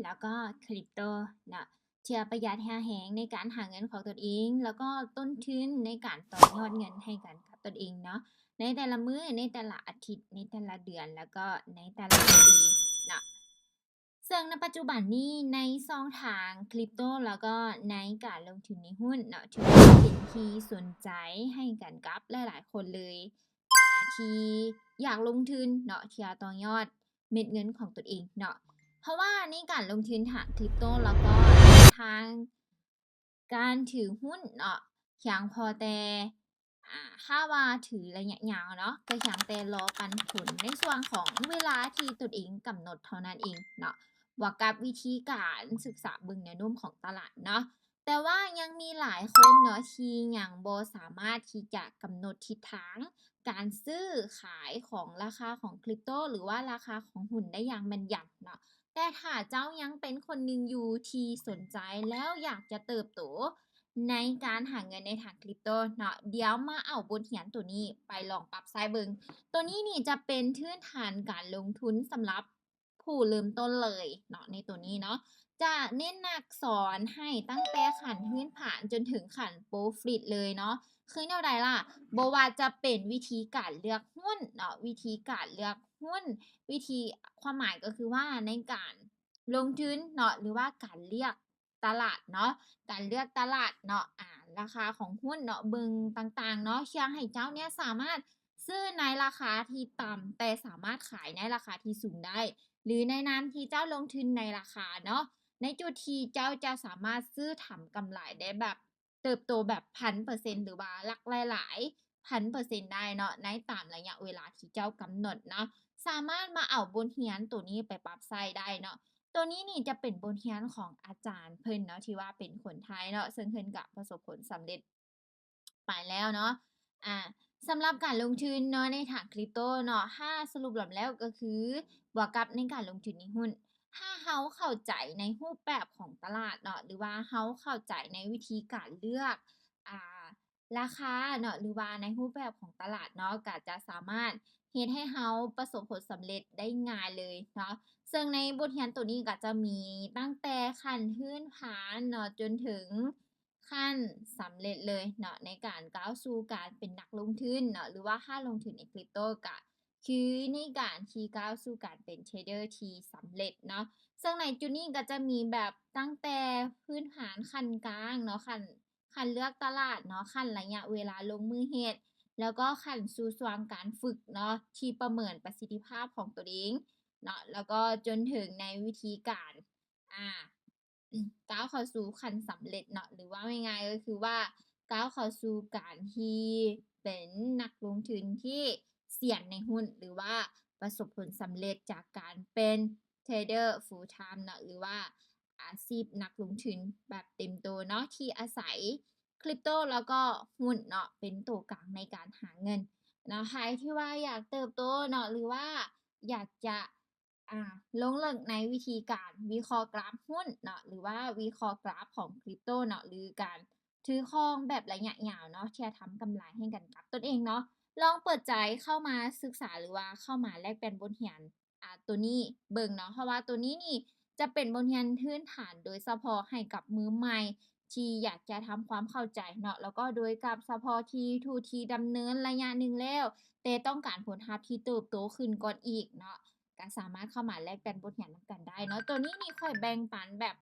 ແລ້ວກໍຄຣິບໂຕເນາະ ເພື່ອປະຢັດເຫື່ອແຮງໃນການຫາເງິນຂອງຕົນເອງ ແລ້ວກໍຕົ້ນທຶນໃນການຕໍ່ຍອດເງິນໃຫ້ກັນກັບຕົນເອງເນາະ ໃນແຕ່ລະມື້ ໃນແຕ່ລະອາທິດ ໃນແຕ່ລະເດືອນ ແລ້ວກໍໃນແຕ່ລະປີເນາະ. ເຊິ່ງໃນປັດຈຸບັນນີ້ ໃນຊ່ອງທາງຄຣິບໂຕ ແລ້ວກໍໃນການລົງທຶນໃນຫຸ້ນເນາະ ຖືວ່າເປັນທີ່ສົນໃຈໃຫ້ກັນກັບຫຼາຍໆຄົນເລີຍ ທີ່ຢາກລົງທຶນເນາະ ເພື່ອຕໍ່ຍອດເມັດເງິນຂອງຕົນເອງເນາະ ເພາະວ່າໃນການລົງທຶນທາງຄຣິບໂຕ ແລ້ວກໍທາງການຖືຫຸ້ນເນາະ ພຽງພໍແຕ່ ອາ ຖ້າວ່າຖືໄລຍະຍາວເນາະ ກໍພຽງແຕ່ລໍປັນຜົນໃນຊ່ວງຂອງເວລາທີ່ຕົນເອງກຳນົດເທົ່ານັ້ນເອງເນາະ ບວກກັບວິທີການສຶກສາເບິ່ງແນວໂນ້ມຂອງຕະຫຼາດເນາະ. ແຕ່ວ່າຍັງມີຫຼາຍຄົນເນາະ ທີ່ຍັງບໍ່ສາມາດທີ່ຈະກຳນົດທິດທາງການຊື້ຂາຍຂອງລາຄາຂອງຄຣິບໂຕ ຫຼືວ່າລາຄາຂອງຫຸ້ນໄດ້ຢ່າງແມ່ນຢຳເນາະ. ແຕ່ຖ້າເຈົ້າຍັງເປັນຄົນໜຶ່ງຢູ່ທີ່ສົນໃຈ ແລ້ວຢາກຈະເຕີບໂຕໃນການຫາເງິນໃນທາງຄຣິບໂຕເນາະ, ດຽວມາເອົາບົດຮຽນໂຕນີ້ໄປລອງປັບໃຊ້ເບິ່ງ. ໂຕນີ້ນີ້ຈະເປັນພື້ນຖານການລົງທຶນສຳລັບຜູ້ເລີ່ມຕົ້ນເລີຍເນາະ. ໃນໂຕນີ້ເນາະ ຈະເນັ້ນໜັກສອນໃຫ້ຕັ້ງແຕ່ຂັ້ນພື້ນຖານຈົນເຖິງຂັ້ນໂປຣຟິດເລີຍເນາະ. ຄືແນວໃດລະ? ບໍ່ວ່າຈະເປັນວິທີການເລືອກຫຸ້ນເນາະ, ວິທີການເລືອກຫຸ້ນ, ວິທີ ຄວາມໝາຍກໍຄືວ່າໃນການ ລົງທຶນເນາະ ຫຼືວ່າການເລືອກຕະຫຼາດເນາະ, ການເລືອກຕະຫຼາດເນາະ ອາ ລາຄາຂອງຫຸ້ນເນາະ, ເບິ່ງຕ່າງໆເນາະ ເພື່ອໃຫ້ເຈົ້າເນີ້ຍສາມາດຊື້ໃນລາຄາທີ່ຕ່ຳ ແຕ່ສາມາດຂາຍໃນລາຄາທີ່ສູງໄດ້ ຫຼືໃນນາມທີ່ເຈົ້າລົງທຶນໃນລາຄາເນາະ ໃນຈຸດທີ່ເຈົ້າຈະສາມາດຊື້ທຳກຳໄລໄດ້ແບບ ເຕີບໂຕແບບພັນເປີເຊັນ ຫຼືວ່າຫຼັກຫຼາຍໆພັນເປີເຊັນໄດ້ເນາະ ໃນຕາມໄລຍະເວລາທີ່ເຈົ້າກຳນົດເນາະ. ສາມາດມາເອົາບົດຮຽນໂຕນີ້ໄປປັບໃຊ້ໄດ້ເນາະ. ໂຕນີ້ນີ້ຈະເປັນບົດຮຽນຂອງອາຈານເພິ່ນເນາະ ທີ່ວ່າເປັນຄົນໄທເນາະ, ເຊິ່ງເພິ່ນກະປະສົບຜົນສຳເລັດໄປແລ້ວເນາະ. ອາ ສຳລັບການລົງທຶນເນາະ ໃນທາງຄຣິບໂຕເນາະ, ຖ້າສະຫຼຸບລວມແລ້ວກໍຄື ບວກກັບໃນການລົງທຶນໃນຫຸ້ນ ຖ້າເຮົາເຂົ້າໃຈໃນຮູບແບບຂອງຕະຫຼາດເນາະ ຫຼືວ່າເຮົາເຂົ້າໃຈໃນວິທີການເລືອກ ອາ ລາຄາເນາະ ຫຼືວ່າໃນຮູບແບບຂອງຕະຫຼາດເນາະ ກໍຈະສາມາດເຮັດໃຫ້ເຮົາປະສົບຜົນສຳເລັດໄດ້ງ່າຍເລີຍເນາະ. ເຊິ່ງໃນບົດຮຽນໂຕນີ້ກໍຈະມີຕັ້ງແຕ່ຂັ້ນພື້ນຖານເນາະ ຈົນເຖິງ ຂັ້ນສຳເລັດເລີຍເນາະ ໃນການກ້າວສູ່ການເປັນນັກລົງທຶນເນາະ ຫຼືວ່າຖ້າລົງທຶນໃນຄຣິບໂຕກະຄືໃນການທີ່ກ້າວສູ່ການເປັນເທຣດເດີທີ່ສຳເລັດເນາະ. ເຊິ່ງໃນຈຸດນີ້ກໍຈະມີແບບຕັ້ງແຕ່ພື້ນຖານຂັ້ນກາງເນາະ ຂັ້ນ ຂັ້ນເລືອກຕະຫຼາດເນາະ, ຂັ້ນໄລຍະເວລາລົງມືເຮັດ ແລ້ວກໍຂັ້ນສູ່ຊ່ວງການຝຶກເນາະ ທີ່ປະເມີນປະສິດທິພາບຂອງຕົນເອງເນາະ ແລ້ວກໍຈົນເຖິງໃນວິທີການ ອາ ກ້າວເຂົ້າສູ່ຂັ້ນສຳເລັດເນາະ ຫຼືເວົ້າງ່າຍໆກໍຄືວ່າກ້າວເຂົ້າສູ່ການທີ່ເປັນນັກລົງທຶນທີ່ຊຽນໃນຫຸ້ນ ຫຼືວ່າປະສົບຜົນສຳເລັດຈາກການເປັນເທຣດເດີຟູລທາມເນາະ ຫຼືວ່າອາຊີບນັກລົງທຶນແບບເຕັມໂຕເນາະ ທີ່ອາໄສຄຣິບໂຕ ແລ້ວກໍຫຸ້ນເນາະ ເປັນໂຕກາງໃນການຫາເງິນເນາະ. ໃຜທີ່ວ່າຢາກເຕີບໂຕເນາະ ຫຼືວ່າຢາກຈະ ອາ ລົງເລິກໃນວິທີການວິເຄາະກຣາຟຫຸ້ນເນາະ ຫຼືວ່າວິເຄາະກຣາຟຂອງຄຣິບໂຕເນາະ ຫຼືການຖືຄອງແບບໄລຍະຍາວເນາະ ທີ່ຈະທຳກຳໄລໃຫ້ກັນກັບຕົນເອງເນາະ, ລອງເປີດໃຈເຂົ້າມາສຶກສາ ຫຼືວ່າເຂົ້າມາແລກປ່ຽນບົດຮຽນ ອາ ໂຕນີ້ເບິ່ງເນາະ, ເພາະວ່າໂຕນີ້ນີ້ຈະເປັນບົດຮຽນພື້ນຖານໂດຍສະເພາະໃຫ້ກັບມືໃໝ່ ທີ່ຢາກຈະທຳຄວາມເຂົ້າໃຈເນາະ ແລ້ວກໍໂດຍກັບສະເພາະທີ່ຜູ້ທີ່ດຳເນີນໄລຍະໜຶ່ງແລ້ວ ແຕ່ຕ້ອງການຜົນຮັບທີ່ເຕີບໂຕຂຶ້ນກ່ອນອີກເນາະ ກໍສາມາດເຂົ້າມາແລກປ່ຽນບົດຮຽນນຳກັນໄດ້ເນາະ. ໂຕນີ້ນີ້ຂ້ອຍແບ່ງປັນແບບ